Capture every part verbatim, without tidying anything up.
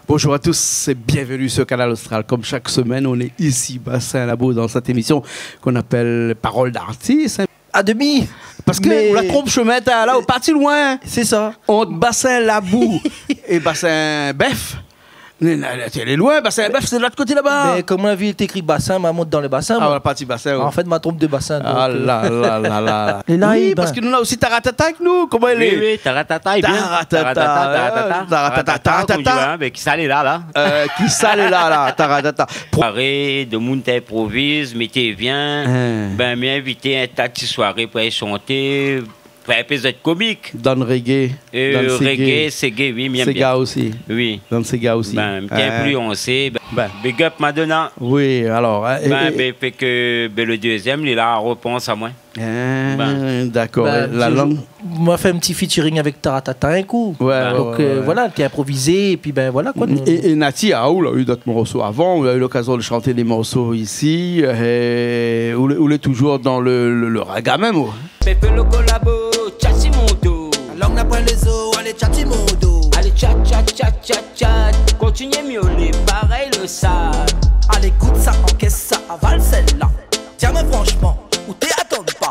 Bonjour à tous et bienvenue sur Kanal Austral. Comme chaque semaine, on est ici, Bassin Labou, dans cette émission qu'on appelle Parole d'artiste, hein. À demi. Parske ou la tronp shomin, ta, la, ou parti loin. Sé sa. Ant Bassin Labou é Bassin Bèf. Mé la, la, lé loin, Bassin Bèf, sé de lot koté laba. Mé koman la vi té ékri Bassin, ma mont dan le basin, moin. Ah, ou la parti Bassin, oui. An fèt, ma tronp de basin, donk, euh. Ah la la la la. É la, oui, é ben, parske nou na osi Taratata avèk nou. Koman i lé ? Oui, oui, Taratata, é bien. Taratata, Taratata, Taratata, Taratata, Taratata, Taratata. Koman i di, hein, mé kisa lé la, la ? Euh, kisa lé la, la, Taratata. Soiré, demoun té inproviz, mé té vien. Hein. Ben, mi invité in ta ti soiré pou alé shanté, pou in pé zot komik. Dan reggae, euh, dan reggae, seggae, oui, mi èm bien. Séga osi. Oui. Dan séga osi. Ben, mi té influansé. Ben, big up Madonna. Oui, alor, hein, é, ben, é, ben, fé ke, ben, le dezièm, li la repans amoin. Ah, ben, dakor. Ben, la lang. Moin la fé in ti featuring avèk Taratata in kou. Ouais, ouais, ouais. Donk, euh, voilà, té inprovizé, épi ben voilà, koi. É, é Naty, ah, ou la u dot morso avan, ou la u lokazion de shanté dé morso isi, euh, ou lé, ou lé toujour dan le, le, le raga mèm, ou ? Pépé le kolabo, tchatchi mon do. La lang na poin lézo, alé tchatchi mon do. Alé tchat, tchat, tchat, tchat, tchat. Kontinié miolé, parèy le sab. Alé gout sa, ankès sa, aval sèl-la. Di amoin franshman, ou té atann pa.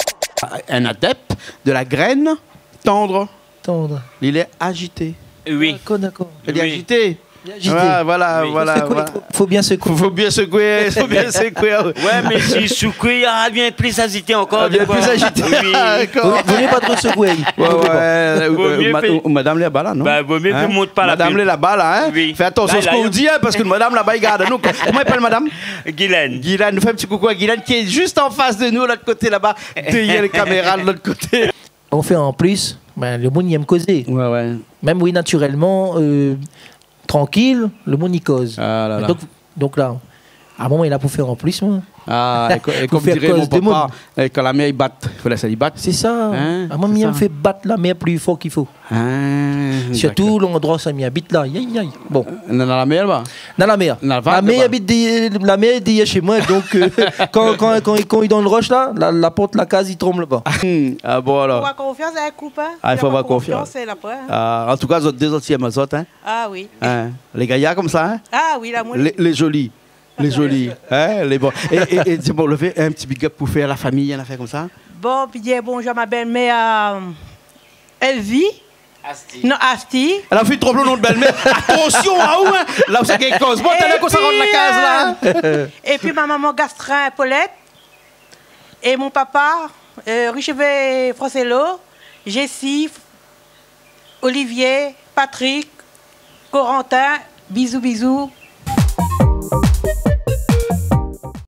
Un adepte de la graine tendre. Tendre. Li lé ajité. Oui. Dakor, dakor. Li lé ajité. Li lé ajité. Ouais, voilà, voilà, voilà. Fo bien sekoué. Fo, fo bien sekoué, fo bien sekoué. Ouais, mé si sekoué, ah, li vien pli ajité ankor, ah, li vien défoi. Pli ajité. Oui. Dakor. Vo, vo mié pa tro sekoué. Ouais, ouais, euh, madam lé laba la, non ? Hein ? Vo mié fé mont pa la pil. Madam lé laba la, hein ? Oui. Fé atansion sak ou di, hein, parske madam laba i gard anou. Koman i apèl madam ? Guylaine. Guylaine, nou fé in ti koukou à Guylaine ki lé zis an fas de nou, lot koté laba, dèrièr lé kaméra, de lot koté. On fé an plis, ben, le moun i èm kozé. Ouais, ouais. Mèm, oui, natirèlman, euh, trankil, le moun i koz. Ah la la. Donk, donk la, a in moman, li la pou fé an plis, moin. Ah, é ko-, é pou fé koz demoun. Kom diré mon papa, eh, kan la mèr i bat, fo lès ali bat. Sé sa. Hein ? A moin, mi èm fé bat la mèr pli for k'i fo. Ah, dakor. Sirtou landroi sa mi abit la. Aïe, aïe, aïe. Bon. Euh, na, na la mèr laba ? Na la mèr. Na la mèr i abit dé-, la mèr lé dèrièr shé moin, donk, euh, kan, kan, kan, kan li done rosh la, la, la port la kaz i tranm laba. Ah bon, alor. Fo avoir konfians avèk koup, hein. Ah, i fo avoir konfians. Fo avoir konfians, sé la prèv, hein. Ah, an tou ka, zot dé zot i èm azot, hein. Ah oui. Hein, lé gayar konmsa, hein. Ah oui, la moul. Lé, lé zoli. Lé zoli, hein, lé bon. É, é, é, di bon, le fé in ti big up pou fé la fami, in afèr konmsa. Bon, pi dir bonjour à ma bèl-mèr, euh, Elvie. Asti. Non, Asti. Èl la fine tronp le non de bèl-mèr. Atansion aou, hein. La ou sa gingn koz. Bon, talèr kan sa rant la kaz la, hein. Épi, euh, épi ma momon Gastrin Paulette. É mon papa, euh, Richevé Francelo, Jessie, Olivier, Patrick, Corentin, bizou, bizou.